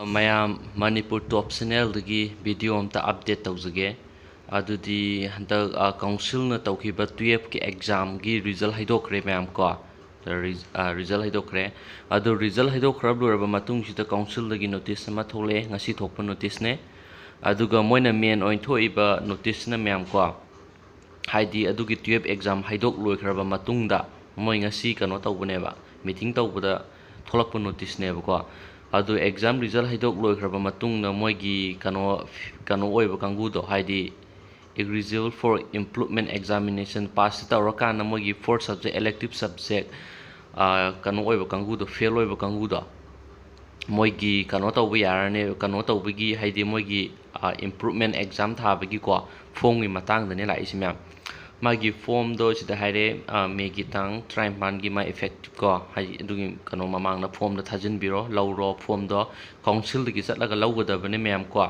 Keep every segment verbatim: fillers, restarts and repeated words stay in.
ꯃꯌꯥꯝ, ꯃꯅꯤꯄꯨꯔ ꯇꯣꯞ ꯆꯦꯅꯦꯜꯗꯒꯤ ꯚꯤꯗꯤꯑꯣ ꯑꯝꯇ ꯑꯞꯗꯦꯠ ꯇꯧꯖꯒꯦ꯫ ꯑꯗꯨꯗꯤ ꯍꯟꯗꯛ, ꯑ, ꯀꯥꯎꯟꯁꯤꯜꯅ ꯇꯧꯈꯤꯕ ꯇꯨꯌꯦꯜꯐꯀꯤ ꯑꯦꯛꯖꯥꯝꯒꯤ ꯔꯤꯖꯜ ꯍꯥꯏꯗꯣꯛꯈ꯭ꯔꯦ ꯃꯌꯥꯝ ꯀꯣ꯫ ꯔꯤ-, ꯑ, ꯔꯤꯖꯜ ꯍꯥꯏꯗꯣꯛꯈ꯭ꯔꯦ꯫ ꯑꯗꯨ ꯔꯤꯖꯜ ꯍꯥꯏꯗꯣꯛꯈ꯭ꯔ ꯂꯣꯏꯔꯕ ꯃꯇꯨꯡꯁꯤꯗ ꯀꯥꯎꯟꯁꯤꯜꯗꯒꯤ ꯅꯣꯇꯤꯁ ꯑꯃ ꯊꯣꯛꯂꯛꯑꯦ, ꯉꯁꯤ ꯊꯣꯛꯄ ꯅꯣꯇꯤꯁꯅꯦ꯫ ꯑꯗꯨꯒ ꯃꯣꯏꯅ ꯃꯦꯟ ꯑꯣꯏꯅ ꯊꯣꯛꯏꯕ ꯅꯣꯇꯤꯁꯁꯤꯅ ꯃꯌꯥꯝ ꯀꯣ, ꯍꯥꯏꯗꯤ ꯑꯗꯨꯒꯤ ꯇꯨꯌꯦꯜꯐ ꯑꯦꯛꯖꯥꯝ ꯍꯥꯏꯗꯣꯛ ꯂꯣꯏꯈ꯭ꯔꯕ ꯃꯇꯨꯡꯗ ꯃꯣꯏ ꯉꯁꯤ ꯀꯩꯅꯣ ꯇꯧꯕꯅꯦꯕ, ꯃꯤꯇꯤꯡ ꯇꯧꯕꯗ ꯊꯣꯛꯂꯛꯄ ꯅꯣꯇꯤꯁꯅꯦꯕꯀꯣ꯫ ꯑꯗꯨ ꯑꯦꯛꯖꯥꯝ ꯔꯤꯖꯜ ꯍꯥꯏꯗꯣꯛ ꯂꯣꯏꯈ꯭ꯔꯕ ꯃꯇꯨꯡꯗ ꯃꯣꯏꯒꯤ ꯀꯩꯅꯣ, ꯀꯩꯅꯣ ꯑꯣꯏꯕ ꯀꯥꯡꯕꯨꯗꯣ, ꯍꯥꯏꯗꯤ eligible for improvement examination, pass ꯇꯧꯔꯀꯥꯟꯗ ꯃꯣꯏꯒꯤ ꯐꯣꯔ ꯁꯕꯖꯦꯛ, elective subject, ꯑꯥ, ꯀꯩꯅꯣ ꯑꯣꯏꯕ ꯀꯥꯡꯕꯨꯗꯣ, ꯐꯦꯜ ꯑꯣꯏꯕ ꯀꯥꯡꯕꯨꯗꯣ, ꯃꯣꯏꯒꯤ ꯀꯩꯅꯣ ꯇꯧꯕ ꯌꯥꯔꯅꯤ, ꯀꯩꯅꯣ ꯇꯧꯕꯒꯤ, ꯍꯥꯏꯗꯤ ꯃꯣꯏꯒꯤ, ꯑꯥ, ꯏꯝꯄ꯭ꯔꯨꯞꯃꯦꯟ ꯑꯦꯛꯖꯥꯝ ꯊꯥꯕꯒꯤꯀꯣ, ꯐꯣꯝꯒꯤ ꯃꯇꯥꯡꯗꯅꯦ ꯂꯥꯛꯏꯁꯤ ꯃꯌꯥꯝ꯫ ꯃꯥꯒꯤ ꯐꯣꯝꯗꯣ ꯁꯤꯗ ꯍꯥꯏꯔꯦ, ꯑꯥ, ꯃꯦꯒꯤ ꯇꯥꯡ ꯇꯔꯥꯅꯤꯄꯥꯟꯒꯤ ꯃꯥ effective ꯀꯣ, ꯍꯥꯏꯗꯤ ꯑꯗꯨꯒꯤ ꯀꯩꯅꯣ ꯃꯃꯥꯡꯗ ꯐꯣꯝꯗꯣ ꯊꯥꯖꯤꯟꯕꯤꯔꯣ, ꯂꯧꯔꯣ ꯐꯣꯝꯗꯣ꯫ ꯀꯥꯎꯟꯁꯤꯜꯗꯒꯤ ꯆꯠꯂꯒ ꯂꯧꯒꯗꯕꯅꯦ ꯃꯌꯥꯝ ꯀꯣ꯫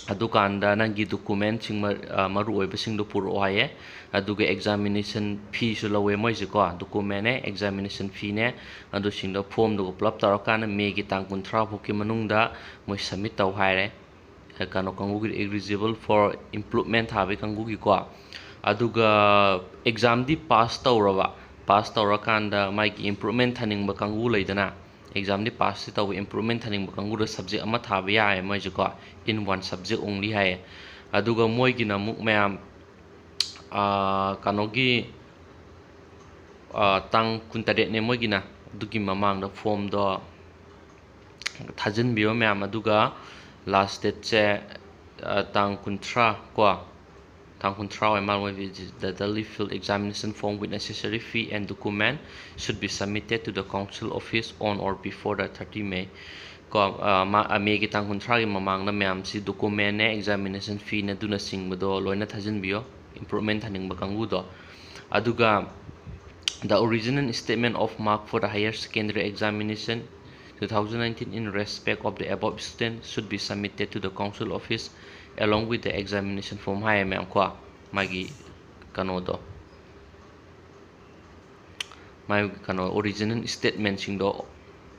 ꯑꯗꯨꯀꯥꯟꯗ ꯅꯪꯒꯤ ꯗꯣꯀꯨꯃꯦꯟꯁꯤꯡ ꯃ-, ꯑ, ꯃꯔꯨ ꯑꯣꯏꯕꯁꯤꯡꯗꯣ ꯄꯨꯔꯛꯑꯣ ꯍꯥꯏꯌꯦ꯫ ꯑꯗꯨꯒ ꯑꯦꯛꯖꯥꯃꯤꯅꯦꯁꯟ ꯐꯤꯁꯨ ꯂꯧꯋꯦ ꯃꯣꯏꯁꯦꯀꯣ꯫ ꯗꯣꯀꯨꯃꯦꯟꯅꯦ, ꯑꯦꯛꯖꯥꯃꯤꯅꯦꯁꯟ ꯐꯤꯅꯦ, ꯑꯗꯨꯁꯤꯡꯗꯣ ꯐꯣꯝꯗꯨꯒ ꯄꯨꯂꯞ ꯇꯧꯔꯀꯥꯟꯗ ꯃꯦꯒꯤ ꯇꯥꯡ ꯀꯨꯟꯊ꯭ꯔꯥ ꯐꯥꯎꯒꯤ ꯃꯅꯨꯡꯗ ꯃꯣꯏ ꯁꯕꯃꯤꯠ ꯇꯧ ꯍꯥꯏꯔꯦ꯫ ꯑ, ꯀꯩꯅꯣ ꯀꯥꯡꯕꯨꯒꯤ eligible for improvement ꯊꯥꯕꯒꯤ ꯀꯥꯡꯕꯨꯒꯤꯀꯣ꯫ ꯑꯗꯨꯒ ꯑꯦꯛꯖꯥꯝꯗꯤ ꯄꯥꯁ ꯇꯧꯔꯕ, ꯄꯥꯁ ꯇꯧꯔꯀꯥꯟꯗ ꯃꯥꯒꯤ ꯏꯝꯄ꯭ꯔꯨꯞꯃꯦꯟ ꯊꯥꯅꯤꯡꯕ ꯀꯥꯡꯕꯨ ꯂꯩꯗꯅ, ꯑꯦꯛꯖꯥꯝꯗꯤ ꯄꯥꯁꯇꯤ ꯇꯧꯕ, ꯏꯝꯄ꯭ꯔꯨꯞꯃꯦꯟ ꯊꯥꯅꯤꯡꯕ ꯀꯥꯡꯕꯨꯗ ꯁꯕꯖꯦꯛ ꯑꯃ ꯊꯥꯕ ꯌꯥꯏ ꯃꯣꯏꯁꯦꯀꯣ, in one subject only ꯍꯥꯏꯌꯦ꯫ ꯑꯗꯨꯒ ꯃꯣꯏꯒꯤꯅ ꯑꯃꯨꯛ ꯃꯌꯥꯝ, ꯑꯥ, ꯀꯩꯅꯣꯒꯤ, ꯑꯥ, ꯇꯥꯡ ꯀꯨꯟꯇꯔꯦꯠꯅꯦ ꯃꯣꯏꯒꯤꯅ, ꯑꯗꯨꯒꯤ ꯃꯃꯥꯡꯗ ꯐꯣꯝꯗꯣ ꯊꯥꯖꯤꯟꯕꯤꯌꯣ ꯃꯌꯥꯝ꯫ ꯑꯗꯨꯒ ꯂꯥꯁ ꯗꯦꯠꯁꯦ, ꯑꯥ, ꯇꯥꯡ ꯀꯨꯟꯊ꯭ꯔꯥ ꯀꯣ, ꯇꯥꯡ ꯀꯨꯟꯊ꯭ꯔꯥ ꯑꯣꯏ ꯃꯥꯜꯂꯦ ꯃꯣꯏ visit. The duly filled examination form with necessary fee and document should be submitted to the council office on or before the thirty May. ꯀꯣ, ꯑ, ꯃꯥ-, ꯑ, ꯃꯦꯒꯤ ꯇꯥꯡ ꯀꯨꯟꯊ꯭ꯔꯥꯒꯤ ꯃꯃꯥꯡꯗ ꯃꯌꯥꯝꯁꯤ ꯗꯣꯀꯨꯃꯦꯟꯅꯦ, ꯑꯦꯛꯖꯥꯃꯤꯅꯦꯁꯟ ꯐꯤꯅꯦ, ꯑꯗꯨꯅꯆꯤꯡꯕꯗꯣ ꯂꯣꯏꯅ ꯊꯥꯖꯤꯟꯕꯤꯌꯣ, ꯏꯝꯄ꯭ꯔꯨꯞꯃꯦꯟ ꯊꯥꯅꯤꯡꯕ ꯀꯥꯡꯕꯨꯗꯣ꯫ ꯑꯗꯨꯒ the original statement of mark for the higher secondary examination two thousand nineteen in respect of the above student should be submitted to the council office along with the examination form ꯍꯥꯏꯌꯦ ꯃꯌꯥꯝ ꯀꯣ꯫ ꯃꯥꯒꯤ ꯀꯩꯅꯣꯗꯣ, ꯃꯥꯒꯤ ꯀꯩꯅꯣ, original ꯁ꯭ꯇꯦꯠꯃꯦꯟꯁꯤꯡꯗꯣ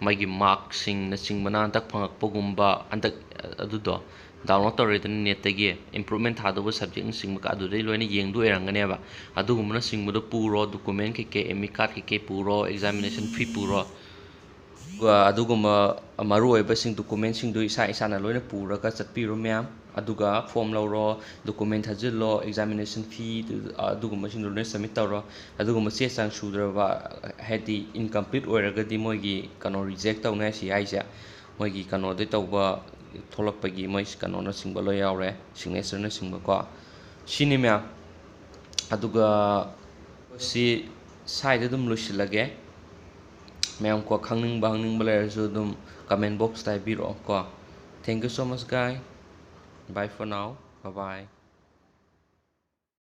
ꯃꯥꯒꯤ ꯃꯥꯔꯛꯁꯤꯡꯅꯆꯤꯡꯕꯅ ꯍꯟꯗꯛ ꯐꯪꯉꯛꯄꯒꯨꯝꯕ, ꯍꯟꯗꯛ ꯑꯗꯨꯗꯣ ꯗꯥꯎꯟꯂꯣꯗ ꯇꯧꯔꯦꯗꯅ ꯅꯦꯠꯇꯒꯤ, ꯏꯝꯄ꯭ꯔꯨꯞꯃꯦꯟ ꯊꯥꯗꯧꯕ ꯁꯕꯖꯦꯛꯅꯆꯤꯡꯕ ꯑꯗꯨꯗꯩ ꯂꯣꯏꯅ ꯌꯦꯡꯗꯣꯏ ꯑꯣꯏꯔꯝꯒꯅꯦꯕ꯫ ꯑꯗꯨꯒꯨꯝꯕꯅꯆꯤꯡꯕꯗꯣ ꯄꯨꯔꯣ, ꯗꯣꯀꯨꯃꯦꯟ ꯀꯩꯀꯩ, ꯑꯦꯗꯃꯤꯠ ꯀꯥꯔꯗ ꯀꯩꯀꯩ ꯄꯨꯔꯣ, ꯑꯦꯛꯖꯥꯃꯤꯅꯦꯁꯟ ꯐꯤ ꯄꯨꯔꯣ꯫ ꯑꯗꯨꯒ ꯑꯗꯨꯒꯨꯝꯕ ꯃꯔꯨꯑꯣꯏꯕꯁꯤꯡ, ꯗꯣꯀꯨꯃꯦꯟꯁꯤꯡꯗꯨ ꯏꯁꯥ ꯏꯁꯥꯅ ꯂꯣꯏꯅ ꯄꯨꯔꯒ ꯆꯠꯄꯤꯔꯣ ꯃꯌꯥꯝ꯫ ꯑꯗꯨꯒ ꯐꯣꯝ ꯂꯧꯔꯣ, ꯗꯣꯀꯨꯃꯦꯟ ꯊꯥꯖꯤꯜꯂꯣ, ꯑꯦꯛꯖꯥꯃꯤꯅꯦꯁꯟ ꯐꯤ, ꯑꯗꯨꯒꯨꯝꯕꯁꯤꯡꯗꯣ ꯂꯣꯏꯅ ꯁꯕꯃꯤꯠ ꯇꯧꯔꯣ꯫ ꯑꯗꯨꯒꯨꯝꯕ ꯆꯦ ꯆꯥꯡ ꯁꯨꯗ꯭ꯔꯕ, ꯍꯥꯏꯗꯤ ꯏꯟꯀꯝꯄ꯭ꯂꯤꯠ ꯑꯣꯏꯔꯒꯗꯤ ꯃꯣꯏꯒꯤ ꯀꯩꯅꯣ ꯔꯤꯖꯦꯛ ꯇꯧꯅꯤ ꯍꯥꯏꯁꯤ ꯍꯥꯏꯁꯦ꯫ ꯃꯣꯏꯒꯤ ꯀꯩꯅꯣꯗꯩ ꯇꯧꯕ ꯊꯣꯛꯂꯛꯄꯒꯤ ꯃꯣꯏ ꯀꯩꯅꯣꯅꯆꯤꯡꯕ ꯂꯣꯏ ꯌꯥꯎꯔꯦ, ꯁꯤꯒꯅꯦꯆꯔꯅꯆꯤꯡꯕꯀꯣ꯫ ꯁꯤꯅꯤ ꯃꯌꯥꯝ꯫ ꯑꯗꯨꯒ ꯁꯤ ꯁ꯭ꯋꯥꯏꯗ ꯑꯗꯨꯝ ꯂꯣꯏꯁꯤꯜꯂꯒꯦ꯫ ꯃꯌꯥꯝ ꯀꯣ ꯈꯪꯅꯤꯡꯕ ꯍꯪꯅꯤꯡꯕ ꯂꯩꯔꯁꯨ ꯑꯗꯨꯝ ꯀꯃꯦꯟ ꯕꯣꯛꯁꯇ ꯍꯥꯏꯕꯤꯔꯛꯑꯣ ꯀꯣ꯫ Thank you so much, guy. Bye for now. Bye bye.